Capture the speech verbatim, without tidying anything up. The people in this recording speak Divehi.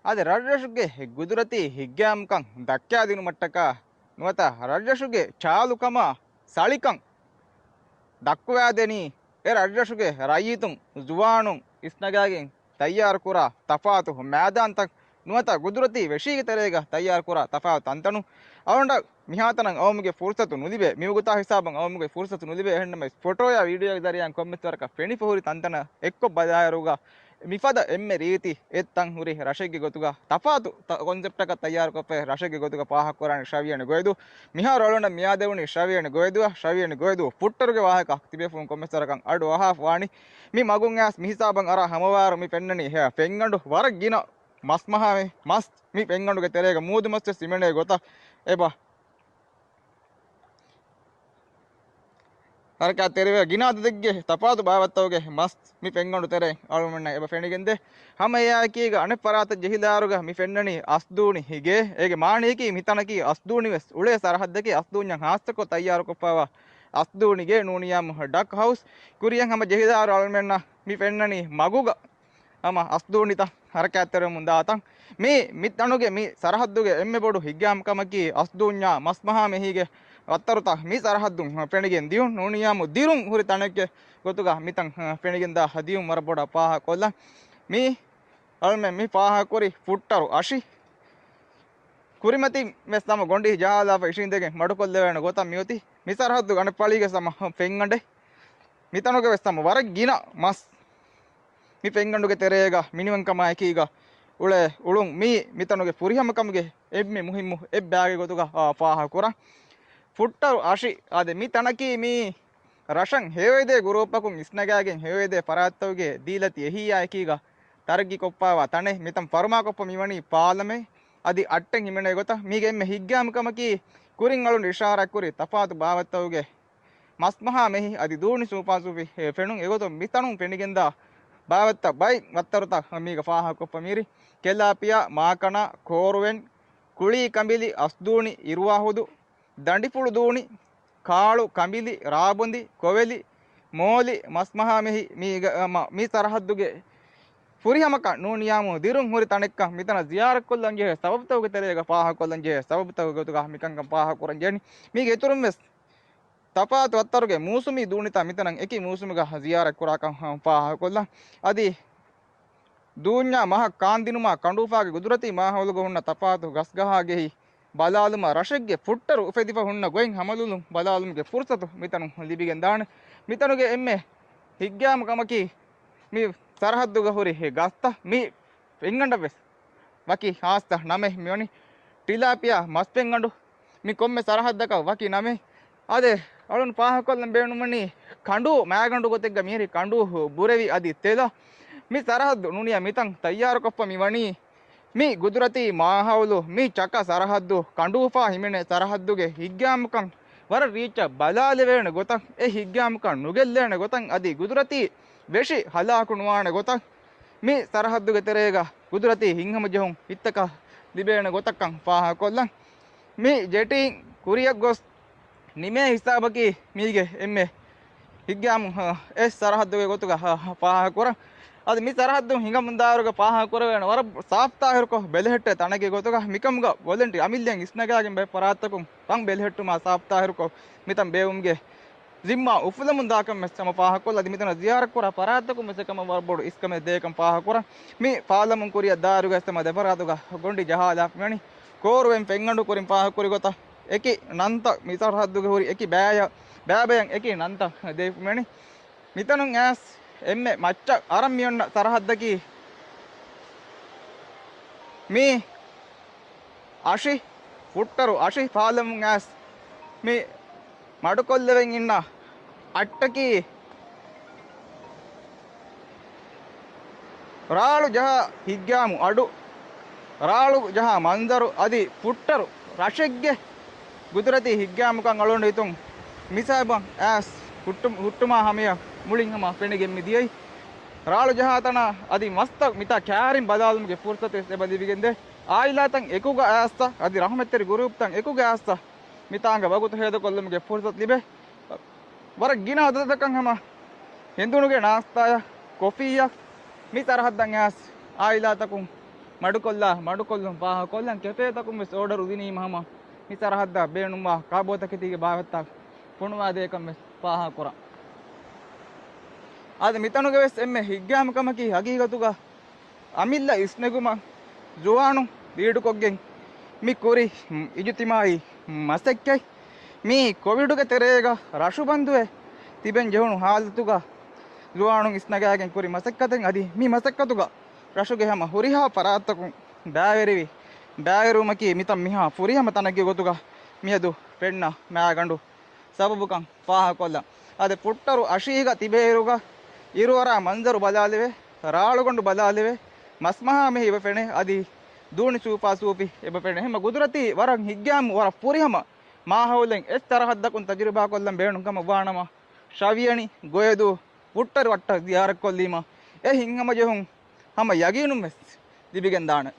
އަދި ރަށްރަށުގެ ގުދުރަތީ ހިތްގައިމުކަން ދައްކާދިނުމަށްޓަކާ ނުވަތަ ރަށްރަށުގެ ޗާލުކަމާ ސަޅިކަން ދައްކުވާދެނީ އެ ރަށްރަށުގެ ރައްޔިތުން، ޒުވާނުން އިސްނަގާގެން ތައްޔާރުކުރާ ތަފާތު މައިދާންތައް ނުވަތަ ގުދުރަތީ ވެށީގެ ތެރޭގަ ތައްޔާރުކުރާ ތަފާތު ތަންތަނުން. އަޅުގަނޑަށް މިހާތަނަށް އައުމުގެ ފުރުސަތު ނުލިބޭ، މިވަގުތާ ހިސާބަށް އައުމުގެ ފުރުސަތު ނުލިބޭ. އެހެންނަމަވެސް ފޮޓޯއާ ވީޑިއޯގެ ޒަރީއާއިން ކޮންމެސް ވަރަކަށް ފެނިފަ ހުރި ތަންތަނަށް އެއްކޮށް ބަލާއިރުގަ މިފަދަ އެންމެ ރީތި އެއްތަން ހުރި ރަށެއްގެ ގޮތުގަ ތަފާތު ތަ-، ކޮންސެޕްޓަކަށް ތައްޔާރުކޮށްފައި ރަށެއްގެ ގޮތުގަ ފާހަގަކުރާނީ ޝަވިޔަނި ގޮއިދޫ. މިހާރު އަޅުގަނޑަށް މިއާދެވުނީ ޝަވިޔަނި ގޮއިދޫ، ޝަވިޔަނި ގޮއިދޫ ފުއްޓަރުގެ ވާހަކަ ތިބޭފުޅުން ކޮންމެސް ވަރަކަށް އަޑު އަހާފަ ވާނީ. މި މަގުން އައިސް މި ހިސާބަށް އަރާ ހަމަވާއިރު މި ފެންނަނީ ހެޔޮ ފެންގަނޑު ވަރަށް ގިނަ މަސްމަހާ މި މަސް މި ފެންގަނޑުގެ ތެރޭގަ މޫދުމަސްވެސް ހިމެނޭ ގޮތަށް އެބަ ހަރަކާތްތެރިވެ ގިނަ އަދަދެއްގެ ތަފާތު ބާވަތްތަކުގެ މަސް މި ފެންގަނޑު ތެރެއިން އަޅުގަނޑުމެންނަށް އެބަ ފެނިގެންދޭ. ހަމަ އެއާއެކީގަ އަނެއް ފަރާތަށް ޖެހިލާއިރުގަ މި ފެންނަނީ އަސްދޫނި ގޭ. އޭގެ މާނަޔަކީ މިތަނަކީ އަސްދޫނިވެސް އުޅޭ ސަރަހައްދަކީ އަސްދޫންޏަށް ހާއްސަކޮށް ތައްޔާރުކޮށްފައިވާ އަސްދޫނި ގޭ ނޫނިއްޔާމު ޑަކް ހައުސް. ކުރިއަށް ހަމަ ޖެހިލާއިރު އަޅުގަނޑުމެންނަށް މި ފެންނަނީ މަގުގަ ހަމަ އަސްދޫނިތައް ހަރަކާތްތެރިވަމުން ދާތަން. މީ މި ތަނުގެ މި ސަރަހައްދުގެ އެންމެ ބޮޑު ހިތްގައިމުކަމަކީ އަސްދޫންޏާ މަސްމަހާ މެހީގެ ވައްތަރުތައް މި ސަރަހައްދުން ފެނިގެން ދިޔުން ނޫނިއްޔާމު ދިރުން ހުރި ތަނެއްގެ ގޮތުގަ މިތަން ފެނިގެންދާ ހަދިޔުން ވަރަށް ބޮޑަށް ފާހަގަކޮށްލަން. މީ އަޅުމެން މި ފާހަގަކުރި ފުއްޓަރު އަށި ކުރިމަތިން ވެސް ހަމަ ގޮނޑި ޖަހާލާފަ އިށީނދެގެން މަޑުކޮށްލެވޭނެ ގޮތަށް މިއޮތީ. މި ސަރަހައްދުގެ އަނެއް ފަޅީގެ ހަމަ ފެންގަނޑެއް މިތަނުގެ ވެސް ހަމަ ވަރަށް ގިނަ މަސް މި ފެންގަނޑުގެ ތެރޭގަ މިނިވަންކަމާ އެކީގަ އުޅޭ އުޅުން މީ މިތަނުގެ ފުރިހަމަކަމުގެ އެންމެ މުހިއްމު އެއްބައިގެ ގޮތުގަ، އާ، ފާހަގަކުރަން. ފުއްޓަރު އަށި އާދެ، މި ތަނަކީ މީ ރަށަށް ހެޔޮއެދޭ ގުރޫޕަކުން އިސްނަގާގެން ހެޔޮއެދޭ ފަރާތްތަކުގެ ދީލަތި އެހީއާ އެކީގަ ތަރައްގީކޮށްފައިވާ ތަނެއް. މިތަން ފަރުމާކޮށްފަ މިވަނީ ފާލަމެއް އަދި އައްޓެއް ހިމެނޭ ގޮތަށް. މީގެ އެންމެ ހިތްގައިމު ކަމަކީ ކުރިން އަޅުން އިޝާރާތްކުރި ތަފާތު ބާވަތްތަކުގެ މަސްމަހާ މެހި އަދި ދޫނި ސޫފާސޫފި ފެނުން. އެގޮތުން މިތަނުން ފެނިގެންދާ ބާވަތްތައް ބައެއް ވައްތަރުތައް މީގަ ފާހަގަކޮށްފަ މިއިރި، ކެލާޕިޔާ، މާކަނާ، ކޯރުވެން، ކުޅީ ކަނބިލި، އަސްދޫނި، އިރުވާހުދު، ދަނޑިފުޅު ދޫނި، ކާޅު ކަނބިލި، ރާބޮނދި، ކޮވެލި، މޯލި، މަސްމަހާ މެހި މީގަ-، މަ-، މި ސަރަހައްދުގެ ފުރިހަމަކަން ނޫނިއްޔާމު ދިރުން ހުރި ތަނެއްކަން މިތަނަށް ޒިޔާރަތްކޮށްލަން ޖެހޭ ސަބަބުތަކުގެ ތެރޭގަ ފާހަގަކޮށްލަން ޖެހޭ ސަބަބުތަކުގެ ގޮތުގަ މިކަންކަން ފާހަގަކުރަން ޖެހެނީ. މީގެ އިތުރުން ވެސް ތަފާތު ވައްތަރުގެ މޫސުމީ ދޫނިތައް މިތަނަށް އެކި މޫސުމެއްގަ ޒިޔާރަތްކުރާކަން ފާހަގަކޮށްލަން. އަދި ދޫންޏާ މަހަށް ކާންދިނުމާ ކަނޑޫފާގެ ގުދުރަތީ މާހައުލުގަ ހުންނަ ތަފާތު ގަސްގަހާ ގެހި ބަލާލުމަށް ރަށެއްގެ ފުއްޓަރު އުފެދިފަ ހުންނަ ގޮތް ހަމަލުލުން ބަލާލުމުގެ ފުރުސަތު މިތަނުން ލިބިގެންދާނެ. މިތަނުގެ އެންމެ ހިތްގައިމު ކަމަކީ މި ސަރަހައްދުގަ ހުރި ގަސްތައް މި ފެންގަނޑަށްވެސް ވަކި ހާއްސަ ނަމެއް މިވަނީ ޓިލާޕިޔާ މަސް ފެންގަނޑު. މި ކޮންމެ ސަރަހައްދަކަށް ވަކި ނަމެއް. އާދެ، އަޅުން ފާހަގަކޮށްލަން ބޭނުންވަނީ ކަނޑޫ މައިގަނޑު ގޮތެއްގަ މިހިރި ކަނޑޫ ބުރެވި އަދި ތެލަ. މި ސަރަހައްދު ނޫނިއްޔާ މިތަން ތައްޔާރުކޮށްފަ މިވަނީ މި ގުދުރަތީ މާހައުލު، މި ޗަކަ ސަރަހައްދު، ކަނޑޫފާ ހިމެނޭ ސަރަހައްދުގެ ހިތްގައިމުކަން ވަރަށް ރީއްޗަށް ބަލާލެވޭނެ ގޮތަށް، އެ ހިތްގައިމުކަން ނުގެއްލޭނެ ގޮތަށް އަދި ގުދުރަތީ ވެށި ހަލާކު ނުވާނެ ގޮތަށް، މި ސަރަހައްދުގެ ތެރޭގަ ގުދުރަތީ ހިތްހަމަޖެހުން ހިތްތަކަށް ލިބޭނެ ގޮތަކަށް ފާހަގަކޮށްލަން. މި ޖެޓީން ކުރިއަށް ގޮސް ނިމޭ ހިސާބަކީ މީގެ އެންމެ ހިތްގައިމު، އަ، އެއް ސަރަހައްދުގެ ގޮތުގަ ހަ-، ފާހަގަކުރަން. އަދި މި ސަރަހައްދުން ހިނގަމުންދާއިރުގަ ފާހަގަކުރެވޭނެ ވަރަށް ސާފްތާހިރުކޮށް ބެލެހެއްޓޭ ތަނެއްގެ ގޮތުގަ މިކަމުގަ ވޮލަންޓިއާ އަމިއްލައިން އިސްނަގާގެން ބައެއް ފަރާތްތަކުން ތަން ބެލެހެއްޓުމާ ސާފްތާހިރުކޮށް މިތަން ބޭއްވުމުގެ ޒިންމާ އުފުލަމުން ދާކަން ވެސް ހަމަ ފާހަގަކޮށްލާ، އަދި މިތަނަށް ޒިޔާރަތްކުރާ ފަރާތްތަކުން ވެސް އެކަމަށް ވަރަށް ބޮޑު އިސްކަމެއް ދޭކަން ފާހަގަކުރަން. މި ފާލަމުން ކުރިއަށް ދާއިރުގަ ވެސް ހަމަ ދެފަރާތުގަ ގޮނޑި ޖަހާލާފަ މިވަނީ. ކޯރުވެން ފެންގަނޑު ކުރިން ފާހަގަކުރި ގޮތަށް އެކި ނަންތައް މި ސަރަހައްދުގެ ހުރި އެކި ބައިޔަށް، ބައިބަޔަށް އެކި ނަންތައް ދެވިފަ މިވަނީ. މިތަނުން އައިސް އެންމެ މައްޗަށް އަރަން މި އޮންނަ ސަރަހައްދަކީ މީ އަށި، ފުއްޓަރު އަށި ފާލަމުން އައިސް މި މަޑުކޮށްލެވެން އިންނަ އައްޓަކީ، ރާޅު ޖަހާ ހިތްގައިމު އަޑު، ރާޅު ޖަހާ މަންޒަރު އަދި ފުއްޓަރު ރަށެއްގެ ގުދުރަތީ ހިތްގައިމުކަން އަޅުގަނޑު ހިތުން މިސާބަށް އައިސް ހުއްޓު-، ހުއްޓުމާ ހަމަޔަށް މުޅިން ހަމަ ފެނިގެން މި ދިޔައީ. ރާޅު ޖަހާ ތަނާ އަދި މަސްތައް މިތާ ކައިރިން ބަލާލުމުގެ ފުރުސަތު ވެސް އެބަ ލިބިގެންދޭ. އާއިލާތައް އެކުގަ އައިސްތަ އަދި ރަހުމަތްތެރި ގުރޫޕްތައް އެކުގަ އައިސްތަ މިތާނގަ ވަގުތު ހޭދަކޮށްލުމުގެ ފުރުސަތު ލިބޭ. ވަރަށް ގިނަ އަދަދަކަށް ހަމަ ހެނދުނުގެ ނާސްތާޔަށް ކޮފީއަށް މި ސަރަހައްދަށް އައިސް އާއިލާތަކުން މަޑުކޮށްލާ، މަޑުކޮށްލުން ފާހަގަކޮށްލަން ކެފޭތަކުން ވެސް އޯޑަރު ދިނީމަ ހަމަ މި ސަރަހައްދަށް ބޭނުންވާ ކާބޯތަކެތީގެ ބާވަތްތައް ފޮނުވާދޭކަން ވެސް ފާހަގަކުރަން. އާދެ، މިތަނުގެ ވެސް އެންމެ ހިތްގައިމު ކަމަކީ ހަގީގަތުގަ އަމިއްލަ އިސްނެގުމަށް ޒުވާނުން ލީޑުކޮށްގެން މި ކުރި އިޖުތިމާއީ މަސައްކަތް މީ ކޮވިޑުގެ ތެރޭގަ ރަށުބަންދުވެ ތިބެން ޖެހުނު ހާލަތުގަ ޒުވާނުން އިސްނަގާގެން ކުރި މަސައްކަތެއް. އަދި މި މަސައްކަތުގަ ރަށުގެ ހަމަ ހުރިހާ ފަރާތްތަކުން ބައިވެރިވި ބައިވެރިވުމަކީ މިތަން މިހާ ފުރިހަމަ ތަނެއްގެ ގޮތުގަ މިއަދު ފެންނަ މާގަނޑު ސަބަބުކަން ފާހަގަކޮށްލަން. އާދެ، ފުއްޓަރު އަށީގަ ތިބޭއިރުގަ އިރުއަރާ މަންޒަރު ބަލާލެވޭ، ރާޅުގަނޑު ބަލާލެވޭ، މަސްމަހާމެހި އެބަ ފެނޭ، އަދި ދޫނި ސޫޕާސޫޕި އެބަ ފެނޭ. ހަމަ ގުދުރަތީ ވަރަށް ހިތްގައިމު، ވަރަށް ފުރިހަމަ މާހައުލެއް އެއް ސަރަހައްދަކުން ތަޖުރިބާކޮށްލަން ބޭނުން ކަމަށް ވާނަމަ، ޝަވިޔަނި، ގޮޔަދޫ، ފުއްޓަރު އައްޓަށް ޒިޔާރަތްކޮށްލީމަ އެ ހިތްހަމަޖެހުން ހަމަ ޔަގީނުން ވެސް ލިބިގެންދާނެ.